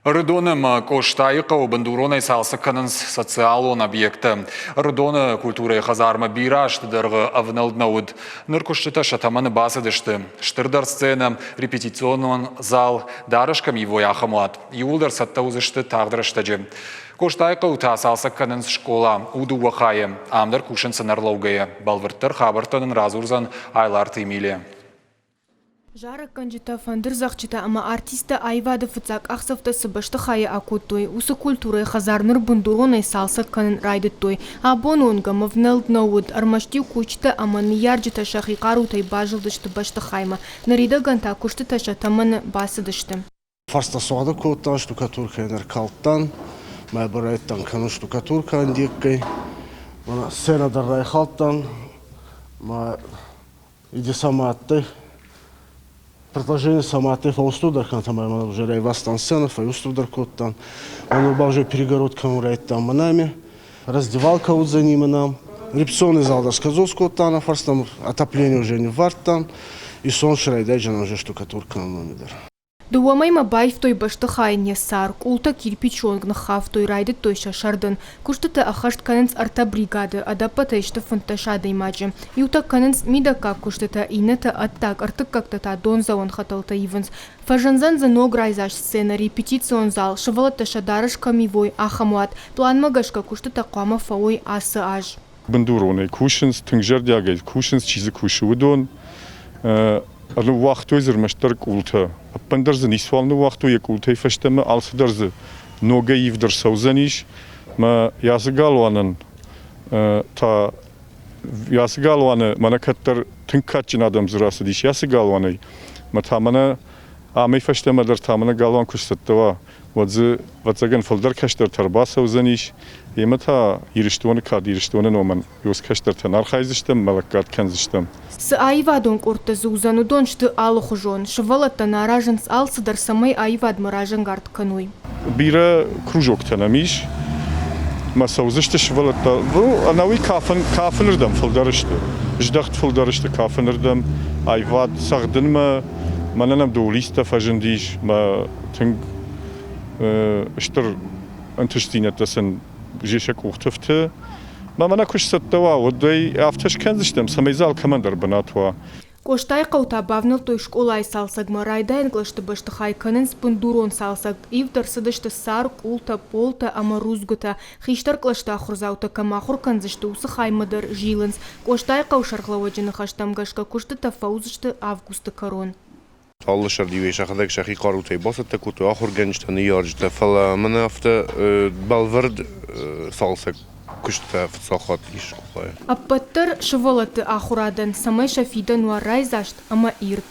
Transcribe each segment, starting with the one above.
Ӕрыдоны ӕмӕ Къостайыхъӕуы бындуронӕй цалцӕг кӕнынц социалон объекттӕ. Ӕрыдоны культурӕйы хӕдзармӕ бирӕ азты дӕргъы ӕвнӕлд нӕ уыд. Ныр куыстытӕ сӕ тӕмӕны бацыдысты. Стырдӕр сценӕ, репетиционон зал, дарӕс кӕм ивой, ахӕм уат. Иууылдӕр цӕттӕ уыдзысты тагъд рӕстӕджы. Къостайыхъӕуы та цалцӕг кӕнынц скъола. У дыууӕ хайы. Ам дӕр кусынц ӕнӕрлӕугӕйӕ. Бӕлвырддӕр хабӕрттӕ нын радзурдзӕн Айларты Эмилия. Зарӕггӕнджытӕ, фӕндырдзӕгъдджытӕ ӕмӕ артисттӕ аивады фыццаг къахдзӕфтӕ цы бӕстыхайы акодтой, уыцы культурӕйы хӕдзар ныр бындуронӕй цалцӕг кӕнын райдыдтой. Абоны онг ӕм ӕвнӕлд нӕ уыд, ӕрмӕст-иу кусджытӕ ӕмӕ ныййарджытӕ сӕхи хъарутӕй базылдысты бӕстыхаймӕ. Ныридӕгӕн та куыстытӕ сӕ тӕмӕны бацыдысты. Фарста сугъдӕг кодтан, штукатуркӕйӕн ӕркалдтан, мӕ барайдтан кӕнун штукатуркӕ ӕндеггӕй. Сценӕ дӕр райхалдтан, ма иди сӕмӕ адтӕй. Предложение сӕмӕ адтӕй фӕустурдӕр кӕнтӕ, ма уже райвазтан сценӕ, фӕустурдӕр кодтан. Мӕ ба уже перегород кӕнун райдтан мӕнӕми. Раздевалка уыдзӕни мӕнӕ. Репетиционный зал дӕр скӕдзос кодтан, фӕрстӕм отопление уже ниввардтан. Исон срайдайджан уже штукатурка кӕнун дӕр. Дыууӕ мӕймӕ баивтой бӕстыхайӕн йӕ цар, къултӕ кирпичы онг ныххафтой, райдыдтой сӕ сӕрдын. Куыстытӕ ӕххӕст кӕнынц ӕртӕ бригады, ӕдӕппӕтӕй сты 15 адӕймаджы. Иутӕ кӕнынц мидӕггаг куыстытӕ, иннӕтӕ ӕддаг, ӕртыккӕгтӕ та дондзӕуӕн хӕтӕлтӕ ивынц. Фӕзындзӕн дзы ног райдзаст сценӕ, репетицион зал, сывӕллӕттӕ сӕ дарӕс кӕм ивой, ахӕм уат. Пъланмӕ гӕсгӕ куыстытӕ хъуамӕ фӕуой ацы аз. Бындуронӕй кусынц, тынг зӕрдиагӕй кусынц, чи дзы кусы, уыдон. Ныууагътой дзы ӕрмӕстдӕр къултӕ. Ӕппындӕр дзы ницуал ныууагътой йӕ къултӕй фӕстӕмӕ, алцыдӕр дзы ногӕй ивд ӕрцӕудзӕнис. Мӕ ацы галуанӕн та ацы галуаны мӕнӕ кӕддӕр тынг кадджын адӕм дзы рацыдис ацы галуанӕй. Мӕ та мӕнӕ амӕй фӕстӕмӕ дӕр та мӕнӕ галуан куы сцӕттӕ уа, уӕд дзы, ӕвӕццӕгӕн, фылдӕр кӕстӕртӕ ӕрбацӕудзӕнис, ӕмӕ та Ирыстоны кад Ирыстоны номӕн ус кӕстӕртӕн архайдзыстӕм ӕмӕ лӕггад кӕндзыстӕм. Цы аивадон къордтӕ дзы уыдзӕн, уыдон сты алыхуызон. Сывӕллӕттӕн аразынц алцыдӕр, цӕмӕй аивадмӕ разӕнгард кӕной. Бирӕ кружоктӕ нӕм ис, мӕ цӕудзысты сывӕллӕттӕ. Ӕнӕуый кафын, кафынырдӕм фылдӕр сты, здӕхт фылдӕр сты кафынырдӕм, аивад цӕгъдынмӕ. Мӕнӕн нӕм дуэлисттӕ фӕзындис, мӕ тынг стыр ӕнтыстдзинӕдтӕ сын сӕ къухты фты. Мӕ мӕнӕ куы сцӕттӕ уа, уӕд ӕй афтӕ скӕндзыстӕм, цӕмӕй дзы алкӕмӕн дӕр бынат уа. Къостайыхъӕу та бавнӕлдтой скъолайы цалцӕгмӕ. Райдайӕн кълӕсты бӕстыхай кӕнынц бындурон цалцӕг. Ивд ӕрцыдысты цар, къултӕ, пъолтӕ ӕмӕ рудзгуытӕ. Хистӕр кълӕсты ахуырдзаутӕ кӕм ахуыр кӕндзысты, уыцы хаймӕ дӕр зилынц. Къостайыхъӕуы сӕргълӕууӕджы ныхӕстӕм гӕсгӕ куыстытӕ фӕуыдзысты августы кӕрон. Алы сӕрд-иуӕй сӕхӕдӕг сӕхи хъарутӕй бацӕттӕ кодтой ахуыргӕнджытӕ, ныййарджытӕ, фӕлӕ мӕнӕ афтӕ бӕлвырд цалцӕг куыстытӕ фыццаг хатт ис скъолайы. Ӕппӕтдӕр сывӕллӕтты ахуырадӕн, цӕмӕй сӕ фидӕн уа райдзаст ӕмӕ ирд.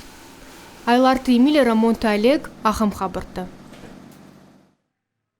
Айларты Емеля, Рӕмонты Олег, ахӕм хабӕрттӕ.